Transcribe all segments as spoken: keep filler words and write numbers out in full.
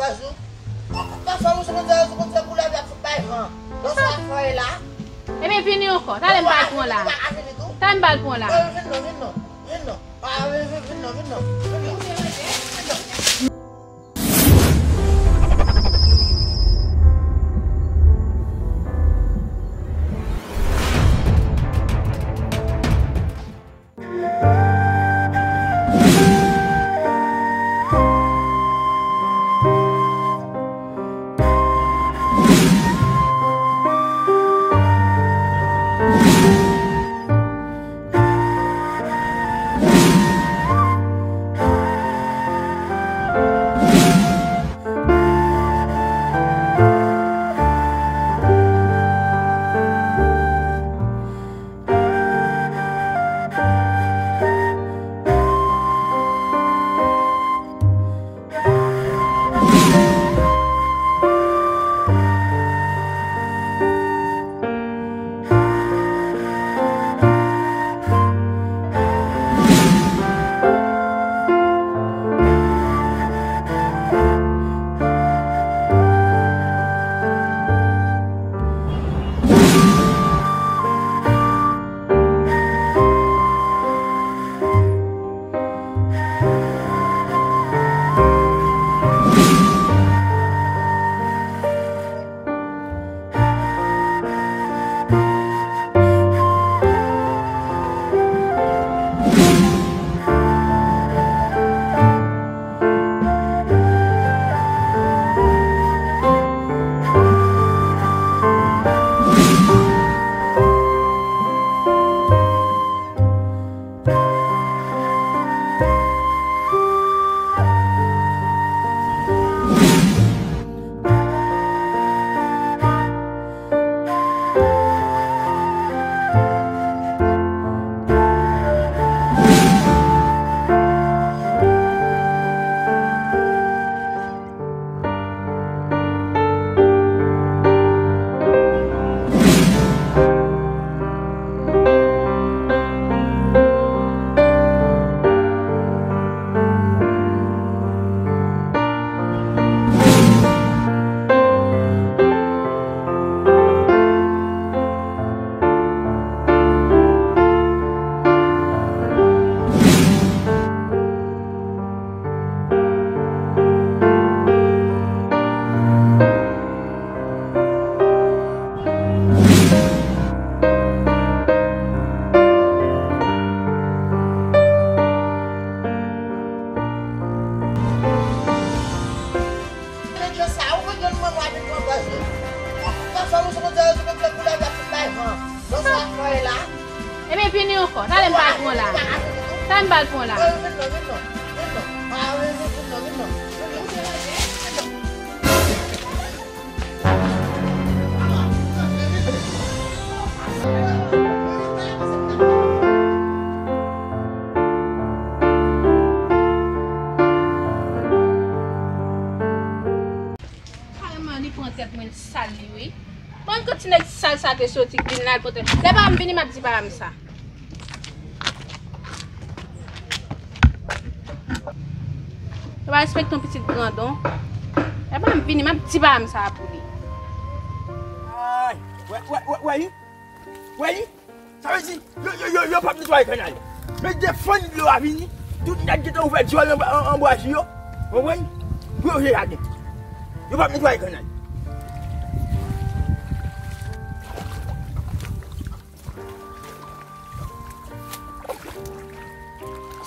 Pafwa, mwen se konn se konn se koulè vèt sou bay van. Donk sa fè la. Ebyen, vini ankò. Talè m pral pran la. Talè m pral pran la. Vin non, vin non, vin non. Ah, vin, vin, vin non, vin non, vin non. Vin non. Ebyen, vini ankò. Talè m pral pran la. Talè m pral pran la. Kareman, li pran tèt mwen, l sal li, wi. Bon, kot ti nèg sal sa te soti, k vin la, l pote. Lè pa m vini, m ap di pa m sa. Yo pa respekte yon pitit grandon. Lè pa m vini, m ap di pa m sa pou li. Ay, wè, wè, wè, wè, wi. Wè, wi. Sa vle di, yo, yo, yo, yo p ap netwaye kanal. Men defann dlo a vini, tout nèg ki te ouvè dyòl anba, an, anba ji yo, konprann? Pou yo vye jaden. Yo p ap netwaye kanal.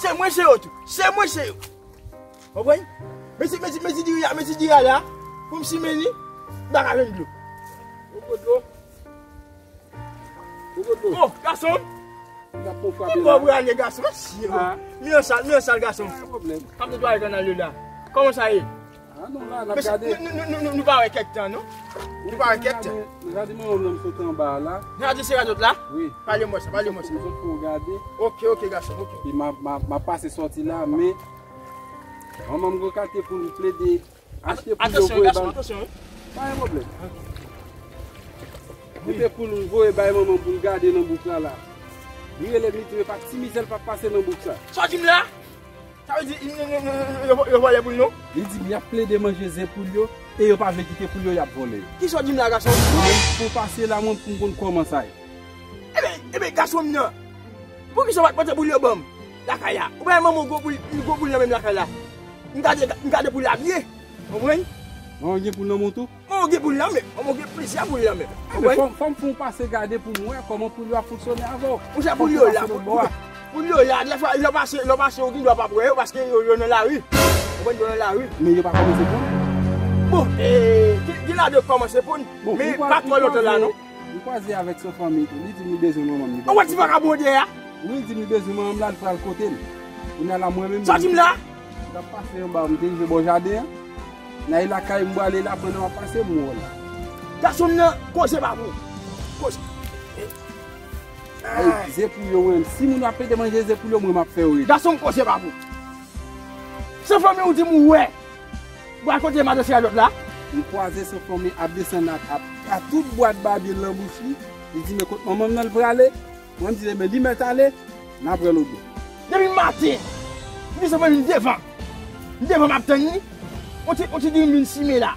Se mwen, se yo tou. Se mwen, se yo. Konprann? Mesi, mesi, mesi diri a, mesi diri a la. Pou m simen li, m pa ka jwenn dlo. Ou pran dlo? Ou pran dlo? Oh, gason! Ou pran frape la. Bon, prale, gason. Mesi, yo. Ah. Mi an sal, mi an sal, gason. Pa gen pwoblèm. M ap netwaye kanal yo la. Kòman sa ye? Ah, non, la, n ap gade. Nou, nou, nou, nou, nou pa wè kèk tan, non? Nou pa wè kèk tan. Gade, gade manman m sot anba a la. Gade se radòt la? Wi. Pale mwen sa, pale mwen sa. M sot pou gade. Ok, ok, gason, ok. Epi m ap, m ap, m ap pase sòti la, men manman m gen kalite pou l plede achte poul yo voye ba l. Atansyon, gason, atansyon, wi. Pa gen pwoblèm. Li te poul voye bay manman pou l gade nan bouk la, la. Li rele m, li di m, e pa ti mizè l p ap pase nan bouk sa. Sa w di m la? Sa vle di, yo, yo, yo, yo vòlè poul nou? Li di m y ap plede manje ze poul yo, e yo pa vle kite poul yo, y ap vòlè yo. Kisa w di m la, gason? Mwen, pou pase la, mwen, pou m konn kòman sa ye. Ebyen, ebyen, gason m nan, poukisa w pa t pote poul yo ban m lakay la? Ou pa wè manman w gwo poul, gwo poul nan menm lakay la? M gade, m gade poul la byen. Konprann? Manman gen poul nan men w tou? Manman gen poul nan men, manman gen plizyè poul nan men. Konprann? Fò, fò m fè yon pase gade pou m wè kòman poul yo ap fonksyone avè w. Monchè, poul yo la, poul, poul, poul yo la, dèfwa, lè w pase, lè w pase, ou gen dwa pa wè yo, paske yo, yo nan lari. Konprann, yo nan lari. Men yo pa kòmanse ponn? Bon, e, gen, gen ladan yo kòmanse ponn, men pa twò lontan la, non. M kwaze avèk Sanfanmi tou, li di m li bezwen manman m, li pral kote l. Ou wè ti vakabon dèyè a? Wi, li di m li bezwen manman m la, li pral kote l. Kounye a la, mwen menm, sa w di m la? M t ap pase anba, m te rive bò jaden an. Nan e lakay m prale la, pandan m ap pase, m wè w la. Gason m nan, koze pa pou. Koze. Ay, ze poul yo, mwen, si moun yo ap plede manje ze poul yo, mwen, m ap fè yo rete. Gason m, koze pa pou. Sanfanmi, ou di m ou wè. Bwa kote madan se radòt la? M kwaze Sanfanmi ap desann ak, ak, ak tout bwat babye l nan bouch li. Li di, men kot manman m nan l prale? Mwen, m di, men li mèt ale, n ap wè lòt bò. Depi maten, m di Sanfanmi m devan. M devan, m ap tann li. On ti, on ti dirim vin simen la.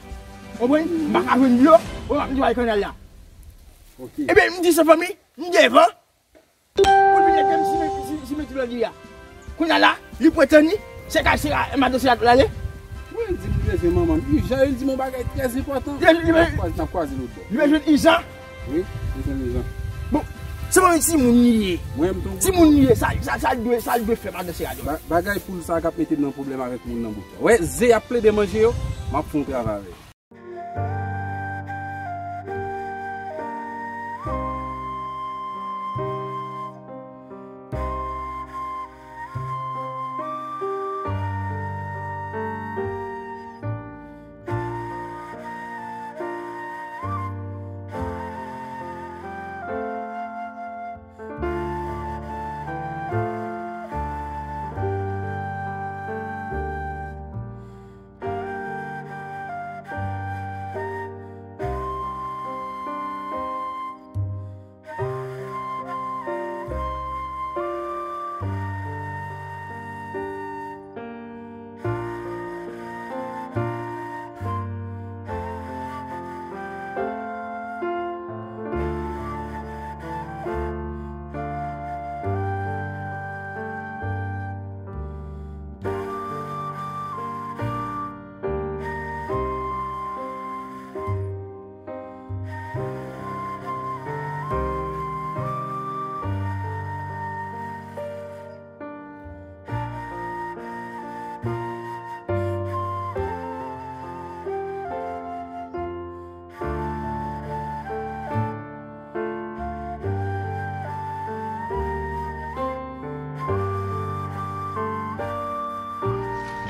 Konprann? M pa ka jwenn dlo, bon, m ap netwaye kannal la. Ok. Ebyen, m di Sanfanmi, m devan. Pou l vin ede m simen, si, simen ti blan li a. Kounye a la, li pretann li, se kay se madan se radòt l ale. Wi, li di m li bezwen manman m ijan, li di m yon bagay trè enpòtan. Li, li, n ap kwaze, n ap kwaze lòt bò. Li bezwen ijan? Wi, li bezwen ijan. Bon, se mwen timoun li ye. Mwen, m tonton. Timoun li ye, sa, sa, sa l dwe, sa l dwe fè madan se radòt. Ba-, bagay poul sa k ap mete m nan pwoblèm avèk moun nan bout la. Wè, ze y ap plede manje yo, m ap fè yon travay avè yo.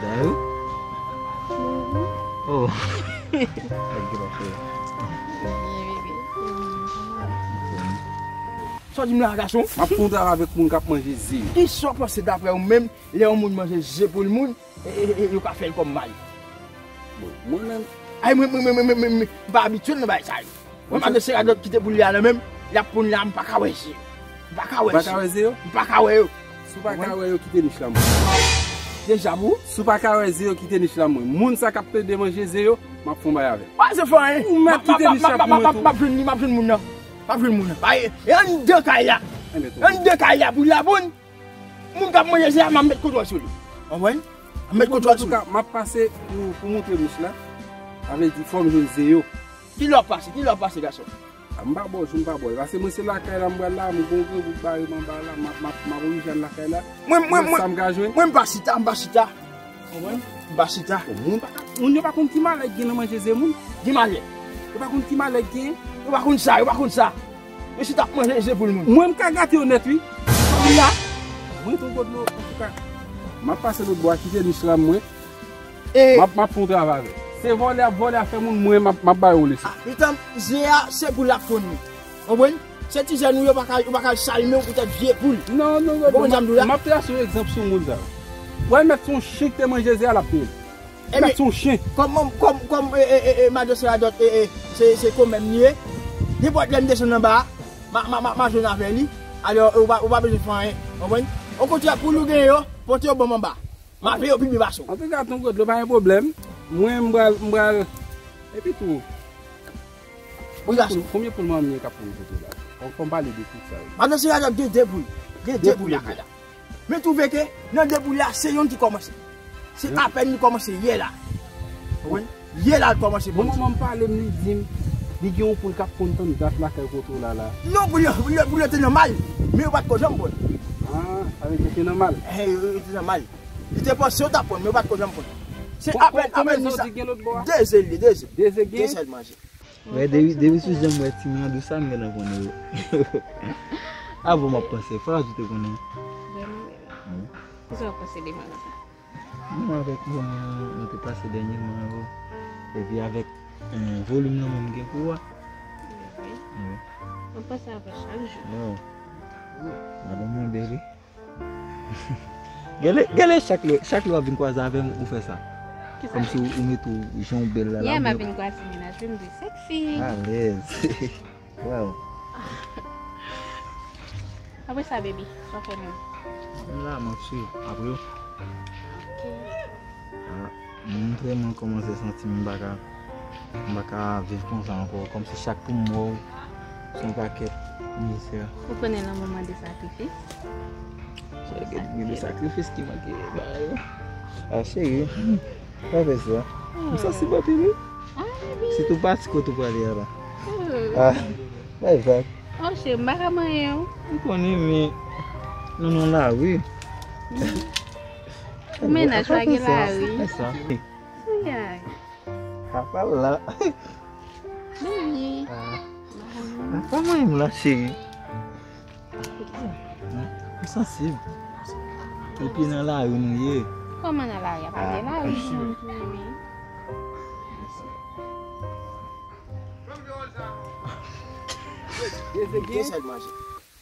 Dayou? Oh. Sa w di m la, gason? M ap fè yon travay avèk moun k ap manje ze. Kisa w panse, daprè ou menm, lè yon moun manje ze poul moun, e, e, e, yo ka fè l kòm mal? Bon, mwen menm. Ay, mwen, mwen, m pa abitye nan bagay sa yo. Mwen, madan se radòt kite poul li a nan men m, l ap ponn la, m pa ka wè ze yo. M pa ka wè ze yo. M pa ka wè ze yo? M pa ka wè yo. Si w pa ka wè yo, kite nich la mwen. Deja pou? Si w pa ka wè ze yo, kite nich la mwen. Moun sa k ap plede manje ze yo, m ap fè yon bagay avè l. Pa ze fò anyen. Ou mèt kite nich la pou mwen tou. M ap jwenn li, m ap jwenn moun nan. M ap jwenn moun nan. Bay, e anndan kay la. Anndan kay la pou l la ponn. Moun k ap manje ze a, m ap met kontwòl sou li. Konprann? M ap met kontwòl sou li. Antouka, m ap pase pou, pou montre nich la. Sa vle di, fò m jwenn ze yo. Kilè w ap pase? Kilè w ap pase, gason? A, m pa bò jou, m pa bò. Paske mwen se lakay la m pral la, m gon grangou k bare m anba la, m ap, m ap, m ap orijinal lakay la. Mwen, mwen, mwen, sa m ka jwenn? Mwen, m pa chita, m pa chita. Konprann? M pa chita. Bon, moun pa ka, moun yo pa konn ki malè k gen nan manje ze moun. Gen malè. Yo pa konn ki malè k gen. Yo pa konn sa, yo pa konn sa. Yo chita ap manje ze poul moun. Mwen, m ka gate yo nèt, wi. Sa w di la? Mwen, tonton Dlo, antouka, m ap pase lòt bò a, kite nich la, mwen. E m ap, m ap fè yon travay avè l. Se vòlè ap vòlè afè moun, mwen, m ap, m ap ba yo leson. A, gentan, ze a, se pou l ap ponn li. Konprann? Se ti jèn ou yo pa ka, yo pa ka al salmen w poutèt vye poul. Non, non, non, non, m ap, m ap trase yon egzanp sou moun sa yo. Wè, mèt se yon chen ki te manje ze a, l ap peye l. Mèt se yon chen. Kòm, kòm, kòm, e, e, e, e, madan se radòt, e, e, se, se kòmè m li ye. Nenpòt lè m desann anba a, m a, m a, m a, m a jwenn avè li. Alò, ou pa, ou pa bezwen fè anyen. Konprann? Okontrè, poul ou gen yo, pote yo ban m anba. M a peye w pi byen pase w. Antouka, tonton Godlo, pa gen pwoblèm. Mwen, m pral, m pral. Epi tou, Wi, gason. Konbyen poul manmi k ap ponn kote la? Fò, fò m pale de tout sa yo. Madan Sera gen de, de poul. Gen de poul lakay la. Men twouve ke nan de poul la, se yonn ki kòmanse. Se apèn li kòmanse yè la. Ou konprann? Yè la l kòmanse ponn. Bon, manman m pale m, li di m, li gen yon poul k ap ponn tann dat lakay kote w la la. Non, poul yo, poul yo, poul yo te nan mal. Men yo pa t ko janm ponn. Ah, sa vle di yo te nan mal. Eh, yo, yo te nan mal. Li te panse yo t ap ponn, men yo pa t ko janm ponn. Se apèn, apèn sa. De ze l ye, de ze. De ze gen? De ze l manje. Wè, depi, depi sou jan m wè timoun an, dousa m gentan konnen yo. Avan m ap panse, fò la tou te konnen. Vrèman, vrèman. Wi. Kisa w panse de manman sa? Mwen avèk manman an, nou te pase dènyèman yo. Epi avèk, eh, volim nan menm gen pou a. Wi. Wi. Mwen panse avè chak jou. Waw. Madanm mwen bèl, wi. Gade, gade chak lè, chak lè w ap vin kwaze avè m, ou fè sa. Kisa? Kòmsi w, ou mete w jan w bèl la, la. Yè m ap vin kwaze mennaj mwen, m di sexy. Alèz. Waw. Apre sa, baby, sa w fè menm? M la, m ap swiv. Apre w? Ok. Ah, m vrèman kòmanse santi m pa ka, m pa ka viv konsa ankò. Kòmsi chak pou m wè w, se yon pakèt mizè. Ou konnen lanmou mande sakrifis. Cheri, gen de sakrifis ki manke ba yo. Ah, cheri, pa fè sa. M sansib anpil, wi. Ah, baby. Sitou pati kote w prale a la. Ah, bay vag. Oh, cheri, m pa ka manyen w. M konnen, men nou nan lari. Ou mennaj pa gen lari. Sa fè sa. Wi. Apa la. Baby. Ah. Apa mwen menm la, cheri? Ou sansib. Epi nan lari nou ye. Kòman nan lari a? Pa gen lari pou moun ki renmen. Gen sèl manje.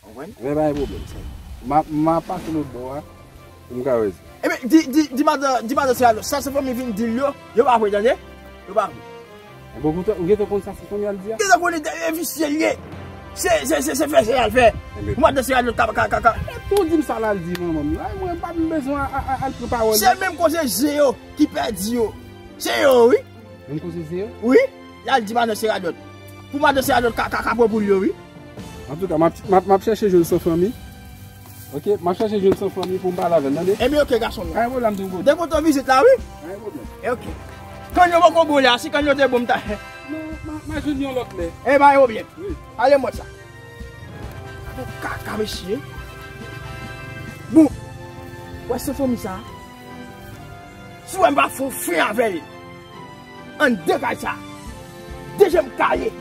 Konprann? Men pa gen pwoblèm, sa. M a, m a pase lòt bò a, pou m ka wè sa. Ebyen, di, di, di madan, di madan Sera, sa se fanmi vin di l yo, yo pa vre, tande? Yo pa vre. Ebyen, ou gentan konn sa se fanmi a l di a? Gentan konnen, e visye l ye. Se, se, se, se fè, se al fè. Ebyen. Pou madan Sera, ka, ka, ka, ka. Ebyen, tou di m sa l al di manman m. Ay, mwen pa m bezwen a, a, a, al pran pawòl. Se menm koze je yo ki pèdi yo. Se yo, wi. Menm koze je yo? Wi. Y al di madan Sera dòt. Pou madan Sera dòt ka, ka, ka pran poul yo, wi. Antouka, m ap, m ap, m ap chèche jwenn san fanmi. Ok, m ap chèche jwenn san fanmi pou m pale avè l, tande? Ebyen, ok, gason m. Pa gen pwoblèm, tonton. Depi w te vizit la, wi. Pa gen pwoblèm. E ok. Kann yo poko bon la, si kann yo te bon, m ta. Non, m a, m a jwenn yon lòt lè. E pa gen pwoblèm. Wi. Ale m wè sa. Gade kaka, mesye. Bon. Wè san fanmi sa. Si w wè m pa fè w fen avè l. Ann dekay sa. De je m kale.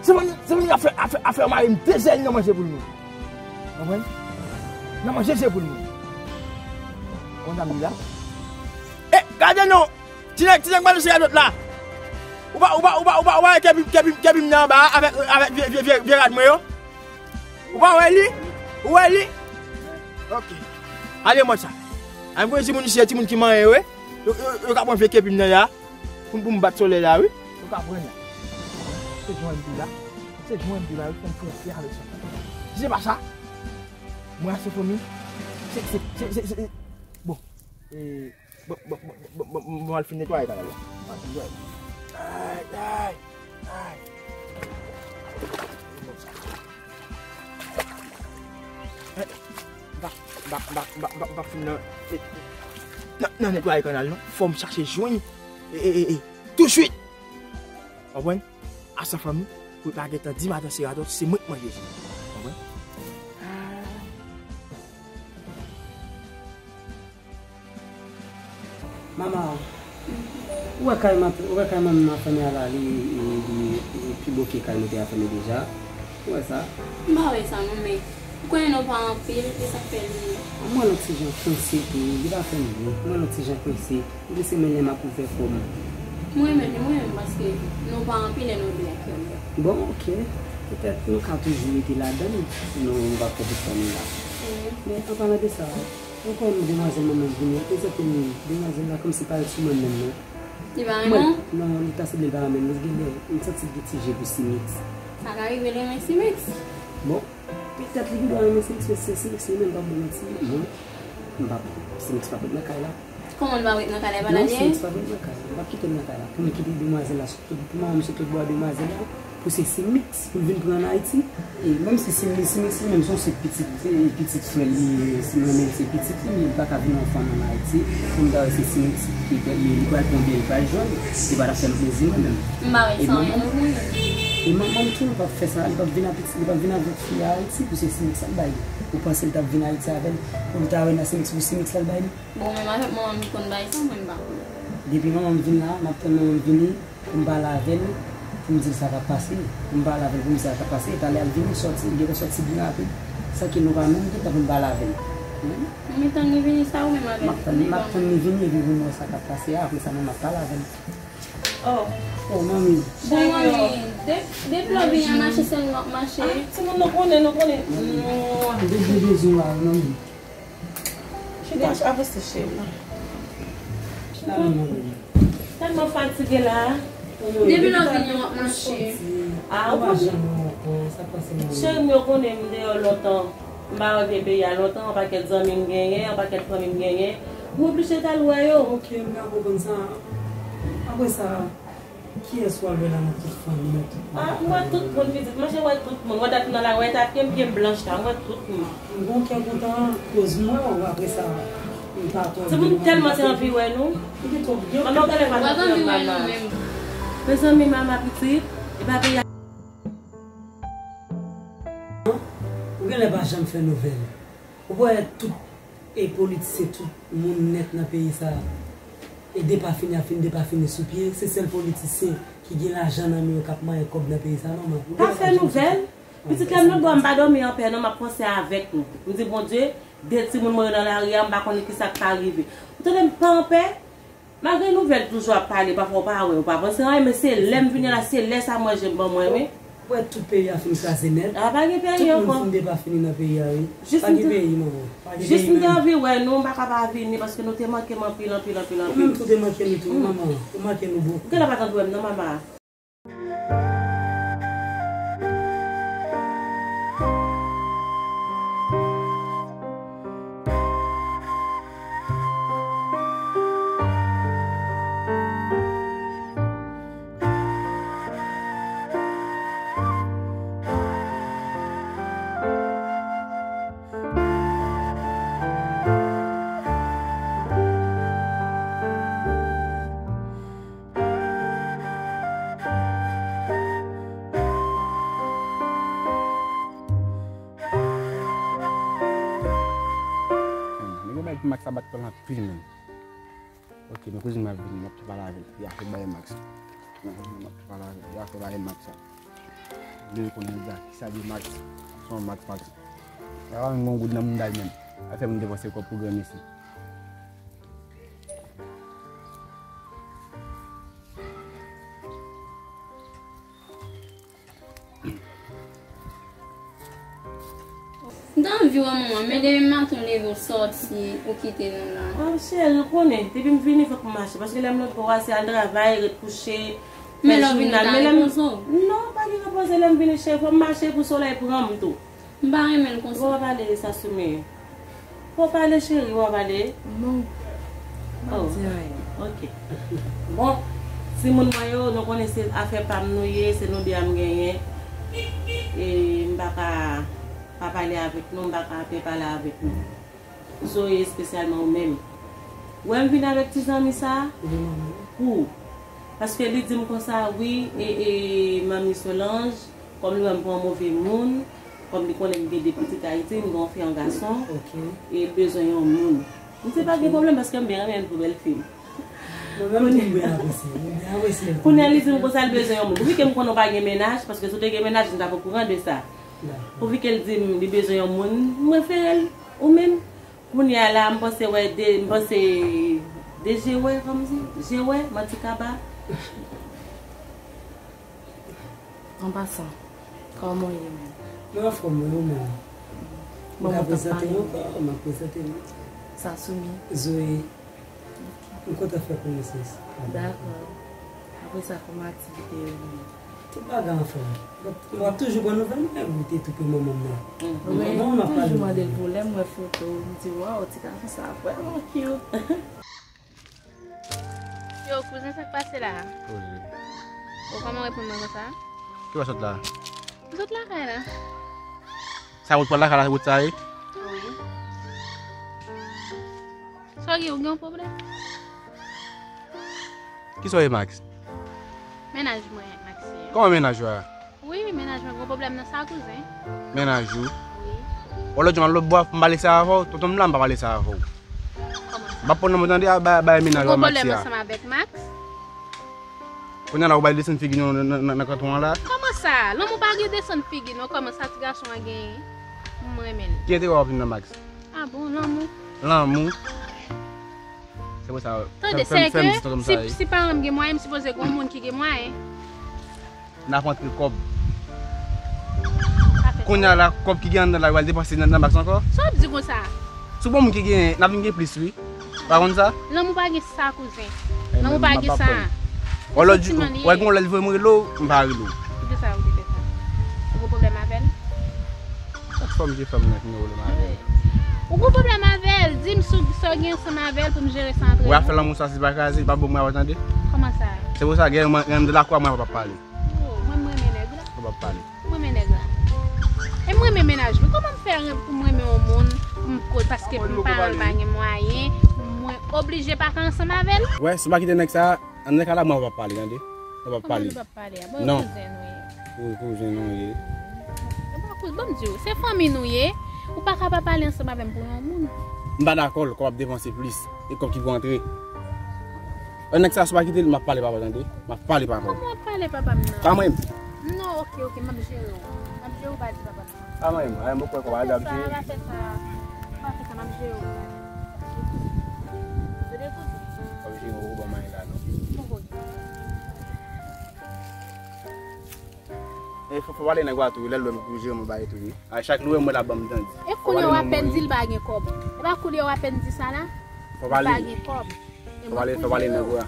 Se moun, se moun ap fè, ap fè, ap fè mari m de zèl nan manje pou l moun. Konprann? Nan manje je pou l moun. Konn sa m di la? E, gade non. Ti nèg, ti nèg madan Sera dòt la. Ou pa, ou pa, ou pa, ou pa, ou pa wè kepi, kepi, kepi m nan anba a avèk, avèk vye, vye, vye, vye rad mwen yo? Ou pa wè li? Ou wè li? Ok. Ale mòd sa. An voye timoun isi, timoun ki manyen yo, wi. Yo, yo, yo ka pran vye kepi m nan la. Pou, pou m bat solèy la, wi. Yo ka pran la. Se jwenn pi la. Se jwenn pi la, wi, fè m konfyans avèk sa. Si se pa sa, mwen ase fanmi. Se, se, se, se, se, bon. E, Bon, bon, bon, bon, bon, bon, bon, al fin netwaye kanal la. Al fin netwaye. Ay, ay, ay. Bon, sa. Eh, m pa, m pa, m pa, m pa, m pa fin nan, nan, nan netwaye kanal, non. Fò m chache jwenn. E, e, e, e. Touswit. Konprann? Ase fanmi, pou l pa gentan di madan Sera dòt, se mwen k manje. Konprann? Mama, ou wè kay manman, ou wè kay manman nan fanmi a la, li, li, li, li pi bo ke kay nou te a fanmi deja. Ou wè sa? M pa wè sa non, men ou konnen nou pa anpil, e sa k fè li. Mwen yon ti jan kwense tou, li pa fè m byen. Mwen yon ti jan kwense. Li se mwen lè m ap ouvè kò m. Mwen menm, mwen menm, paske nou pa anpil e nou byen ke mwen. Bon, ok. Petèt nou ka toujou rete ladan l si nou, nou pa fè tout fanmi la. Wi. Men, an palan de sa, ou konn demwazèl mwen menm vini, prezante m li. Demwazèl la kòmsi pa ret sou mwen menm, non. Li pa renmen w? Non, li ta sanble l pa renmen m. Li genlè, m santi l gen ti je pou Simix. Sa ka rive l renmen Simix. Bon, petèt li gendwa renmen Simix, men se Simix li menm, m p ap ba w manti, non. M p ap, Simix p ap ret nan kay la. Kòman l p ap ret nan kay la? E pa la li ye? Non, Simix p ap ret nan kay la. M p ap kite l nan kay la. Pou m kite demwazèl la sot lòt, pou manman m sot lòtbò a demwazèl la, pou se Simix pou l vin pran an Ayiti. E menm si Simix, Simix li menm se yon sèl pitit, se pitit frè l li ye, si mwen menm se pitit li, li pa ka vin yon fanm an Ayiti, pou m ta wè se Simix ki li, li pral pran byen, li pral jwenn, li pa t ap fè m plezi mwen menm. M pa wè sa anyen non mwen menm. E manman m tou, li p ap fè sa, li p ap vin a pitit, li p ap vin avèk fi a Ayiti, pou se Simix l ap bay li. Ou panse l t ap vin Ayiti avè l, pou l ta wè nan Simix, pou Simix l al bay li? Bon, menm avèk manman m ki konn bay sa, mwen m pa konnen. Depi manman m vin la, m ap tann manman m vini, pou m pale avè l, pou m di l sa k ap pase, pou m pale avè l, pou m di sa k ap pase, talè a l vini, sòti, li gentan sòti byen rapid, san ke nou pa menm gen tan pou n pale avè l. Hmm? Mwen tann li vini sa ou menm avè l. M ap tann, m ap tann li vini, epi pou m wè sa k ap pase a, apre sa, mwen m ap pale avè l. Oh. Oh, manmi. Bon, manmi, de-, depi lè w vini an mache, se nou w ap mache. Ah, timoun, nou konnen, nou konnen. Manmi, m te byen bezwen w la, manmi. Chita, avanse, cheri. Chita. Tèlman fatige la. Depi lè w vini, w ap mache. Ah, ou pa janm wè ankò, sa k pase, manmi? Cheri m, yo konnen m deyò lontan. M pa wè vye peyi a lontan, yon pakèt zanmi m genyen, yon pakèt fanmi m genyen. M oblije t al wè yo. Ok, m ka konprann sa. Apre sa, kiyès w al wè la nan tout fanmi an, tout moun? Ah, m wè tout moun, pitit. Manje, m wè tout moun. Wè dat m nan lari, wè ta pye m, pye m blanch la, m wè tout moun. M gon kè kontan, koz m wè w, apre sa, m pa twò. Timoun tèlman te anvi wè nou. Manman, w genlè pa t anvi wè nou menm. Mezanmi, mama pitit, e pa peyi a. Ou genlè pa janm fè nouvèl. Ou pa wè tout e politisyen, tout moun nèt nan peyi sa a, e depafini ap fin depafini sou pye. Se sèl politisyen ki gen lajan nan men yo k ap manyen kòb nan peyi sa a, manman. Pa fè nouvèl. Pitit, lè m nan bò, m pa dòmi anpè non, m ap panse avèk nou. M di, Bondye, de timoun mwen yo nan lari a, m pa konnen kisa k ka rive. Ou tande m pa anpè? Malgre nouvèl toujou ap pale, pafwa w pa wè, w pa panse anyen, men se lè m vini la, se lè sa manje m ban mwen, wi. Ou wè tout peyi a fin kraze nèt. A, pa gen peyi ankò. Tout moun fin depafini nan peyi a, wi. Pa gen peyi, manman. Pa gen peyi menm. Jis m te anvi wè nou, m pa ka pa vini, paske nou te manke m anpil, anpil, anpil, anpil. Ou menm tou te manke nou tou, wi, manman. Ou manke nou bokou. Ou genlè pa t anvi wè m non, mama. Men gen bagay pou Max sa bat kò l anpil, men. Ok, men kouzin m ap vini, m ap tou pale avè l. Y a fè bagay Max. M ap tou pale avè l. Y a fè bagay Max sa. Li konnen deja kisa de Max. Se yon Max, Max. Y a pa menm gon goud nan mouda l menm. Al fè moun depanse kòb pou granmesi. M t anvi wè manman, men depi maten w leve w sòti, ou kite nou la. Ah, cheri, ou konnen, depi m vini fòk m mache, paske lè m lòtbò a se al travay, ret kouche, fè jounal, men lè m... Men lè w vini w ta repoze w? Non, pa gen repoze lè m vini, cheri, fò m mache pou solèy pran m tou. M pa renmen l konsa. Ou pa pale de sa, Soumi. Ou pale, cheri, ou pale? Non. M pa di anyen. Ok. Bon, timoun mwen yo, nou konnen se afè pa m nou ye, se nou de a m genyen. E m pa ka pa pale avèk nou, m pa ka pa pale avèk nou. Zoe, espesyalman ou menm. Ou wè m vin avèk ti zanmi sa a? Wi, manman. Pou ou. Paske li di m konsa, wi, e, e, manmi Solange, kòm li wè m pou yon move moun, kòm li konnen m gen de pitit Ayiti, m gen yon fi, yon gason, e l bezwen yon moun. M di pa gen pwoblèm, paske m byen renmen pou bèl fi m. Mwen menm tou, m byen apresye, m byen apresye l tou. Kounye a, li di m konsa, l bezwen yon moun. Pouvi ke m konnen w pa gen mennaj, paske si w te gen mennaj, m t ap okouran de sa. Pouvi ke l di m li bezwen yon moun, m refere l ou menm. Kounye a la, m panse wè de, m panse de je wè, kòmsi, je wè, manti kaba. An pasan, kòman w ye menm? Mwen anfòm, wi, ou menm? Bon, m ka prezante w ankò, m ap prezante w. Sa Soumi. Zoe. M kontan fè konesans avè w. Dakò. Apre sa, kòman aktivite yo ye menm? Tout bagay anfòm. Donk, m ap toujou pran nouvèl mwen, ou te tou pre manman m nan. Wi, manman m ap pale. M toujou mande l pou lè m wè foto, m di, "Waw, ti gason sa vrèman cute." Yo, kouzen, sa k pase la a? Kouzen. Ou kòman reponn mwen konsa? Ki w sot la? M sot lakay la. Sa wout pral lakay la, wout sa ye? Wi. Sa w gen, ou gen yon pwoblèm? Ki sa w ye, Max? Mennaj mwen, Maxi. Kòman mennaj ou a? Wi, mennaj mwen gen pwoblèm nan sa, kouzen. Mennaj ou? Wi. Ou lòt jou m al lòt bò, m pale sa avè w, tonton m la, m pa pale sa avè w. Kòman sa? M pa pran non mwen tande, a, bay, bay mennaj ou a Maxi a. Ou gen pwoblèm ansanm avèk Max? Kounye a la, ou bay desann figi nou nan, nan, nan, nan kanton an la. Kòman sa? Lanmou pa gen desann figi non, kòman sa ti gason an genyen? M renmen l. Ki enterè w ap jwenn nan Max? A bon, lanmou. Lanmou. Se pou sa, tande, fè m, fè m, fè m di tonton m sa, si, si paran m gen mwayen, m sipoze gen yon moun ki gen mwayen. N ap antre kòb. Kounye a la, kòb ki gen anndan la, yo al depanse nan, nan Max ankò. Sa w ap di konsa? Sou bon moun ki gen, n ap vin gen plis, wi. Pa konn sa? Lanmou pa gen sa, kouzen. Lanmou pa gen sa. Wè lòt jou, wè gen lè l voye m rele w, m pa rele w. Poukisa ou te fè sa? Ou gen pwoblèm avè l? Sa fè m je fè m nan ki gen pwoblèm avè l. Ou gen pwoblèm avè l? Di m sou sa w gen ansanm avè l pou m jere sa antre nou. Wè afè lanmou sa, si pa kraze, pa bon mwen ap tande. Kòman sa? Se pou sa, gen mwen, gen de lakwa mwen ap pale. Oh, mwen, mwen renmen nèg la. Ou p ap pale. Mwen renmen nèg la. E mwen renmen mennaj mwen. Kòman m fè ren-, pou mwen renmen yon moun, m ko-, paske m paran l pa gen mwayen, mwen oblije pa ka ansanm avè l? Wè, si w pa kite nèg sa, an nèg sa la, mwen p ap pale, tande. Mwen p ap pale. Kòman nou p ap pale a? Bon, non. Kouzen nou ye. Kou-, kouzen nou ye. E pa kouz-, ban m di w, se fanmi nou ye. Ou pa ka pa pale ansanm avè m pou yon moun. M pa dakò, l kòb ap depanse plis. E kòb ki pou antre. An nèg sa, si w pa kite l, m ap pale papa, tande. M ap pale papa. Kòman w ap pale papa m nan? Pa mwen menm. Non, oke, oke, m ap jere w. M ap jere w, pa di papa m nan. Pa mwen menm, ay, mwen kwè kòb la ap jere. Pa fè sa, pa fè sa, pa fè sa, m ap jere w. Tande kouzen. M ap jere w, ou ban m ay la, non. Poko. E fò, fò pale nèg la tou, lè l wè m pou jere m bay tou, wi. A chak lè w wè m, l ap ban m tande. E kounye a w apèn di l pa gen kòb. E pa kounye a w apèn di sa la? Fò pale. Li pa gen kòb. Fò pale, fò pale nèg la.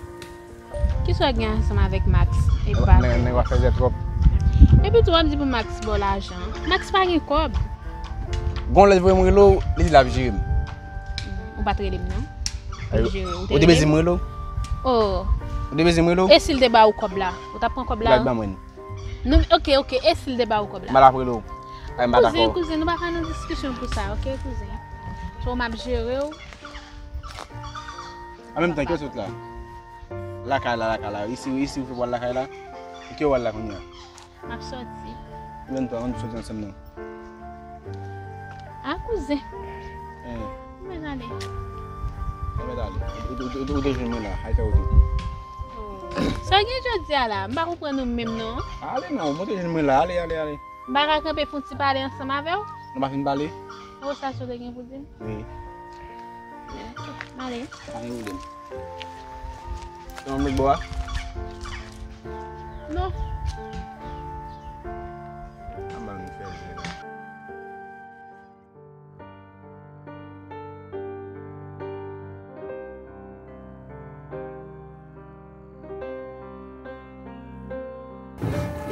Kisa w gen ansanm avèk Max? E pa nèg, nèg la fèzè twòp. Epi tou w ap di pou Max ba w lajan. Max pa gen kòb. Gon lè l voye m rele w, li di l ap jere m. Ou pa t rele m non. Ou jere, ou te bezwen m rele w? Oh. Ou te bezwen m rele w? E si l te ba ou kòb la? Ou t ap pran kòb la? Ou t ap ban mwen. Non, oke, oke, e si l te ba ou kòb la? M pa t ap rele w. Ay, m pa dakò. Kouzen, kouzen, nou pa ka nan diskisyon pou sa, oke, kouzen? So, m ap jere w. An menm tan, ki w sot la? Lakay la, lakay la. Isi, isi, ou fè pral lakay la? Ki w al la kounye a? M ap sòti. Menm tan, ann sòti ansanm non. A, kouzen. Eh. Mwen ale. Mwen ale. Ou, ou, ou, ou te jwenn mwen la, ay fè wout ou. Oh. Sa w gen jodi a la? M pa konprann ou menm non. Ale non, ou te jwenn mwen la, ale, ale, ale. M pa ka kanpe fè yon ti pale ansanm avè w? Nou pa fin pale? O, sa w te gen pou di m? Wi. Ok, m ale. Pa gen pwoblèm. Se yon lòt bò a? Non. Sa mal nou fè jwe la.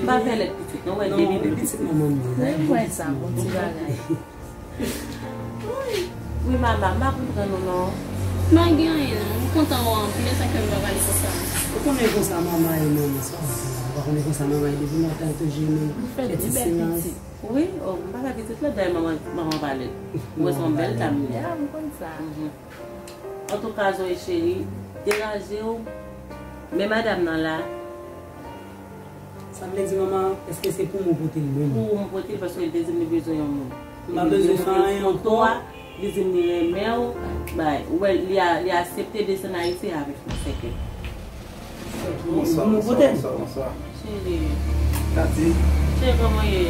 Pa fè lèd pitit, non, wè, non, depi pitit manman m. Mwen wè sa, bon ti bagay. Wi, mama, m pa konprann ou, non. M pa gen anyen, non. M kontan wè w anpil, e sa k fè m pa pale konsa. Ou konnen konsa mama ye, manman, sa w ap di la. Ou pa konnen konsa mama ye, depi lontan l toujou nan fè ti silans. Wi, oh, m pa fè pitit lòt, dayè manman, manman pa lèd. Ou wè se yon bèl dam li ye. Ya, m konn sa. Mhm. Antouka, Zoe cheri, degaje w. Men madanm nan la. Sa vle di, manman, èske se pou mwen pote l menm? Pou mwen pote l, paske li te di m li bezwen yon moun. M pa bezwen fè anyen ankò. Li di m li renmen w, bay. Ou wè, li a, li aksepte desann Ayiti avèk mwen, sèke. Bonswa, bonswa, bonswa, bonswa. Cheri. Tati. Cheri, kòman w ye?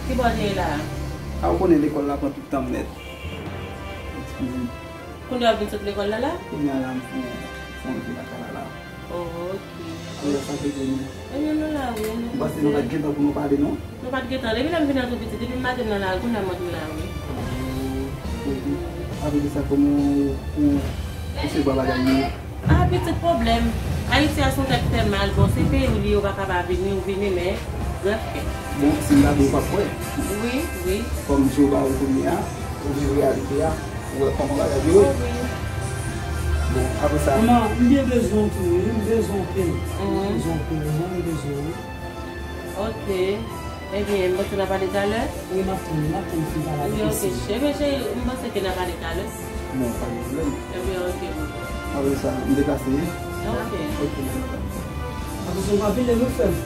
Ki bò w te ye la? A, ou konnen lekòl la pran tout tan m nèt. Eskize m. Kounye a w vin sot lekòl la la? Kounye a la, m fè yon, fè yon ti lakay la la. Oh, ok. Alò, sa te gen nou? Ebyen, nou la, wi, nou kontan. M panse nou pa t gentan pou nou pale, non? Nou pa t gentan. Depi lè m vin an tou pitit, depi maten m nan la, kounye a m antre la, wi. Oh, ok. Apre de sa, kòman ou, ou, ou se bò bagay yo? Ah, pitit pwoblèm. Ayiti a se yon tèt ki fè mal. Bon, se peyi w li, ou pa ka pa vini, ou vini, men grèf kè. Bon, si m pa di w p ap kwè. Wi, wi. Kòm Jewova ou kounye a, ou viv reyalite a, ou wè kòman bagay yo ye. Bon, apre sa. Manman, m byen bezwen w tou, wi. M bezwen w anpil. M bezwen w anpil, wi. M bezwen w, wi. Ok. Ebyen, m panse n a pale talè. Wi, m ap tann, m ap tann fin pale avèk Ebyen, ok, mesye. Ebyen, cheri, m panse ke n a pale talè. Bon, pa gen pwoblèm. Ebyen, ok, bon. Apre sa, m deplase, wi. Ok. Ok, madam. Atensyon, pa vile, nou fè m.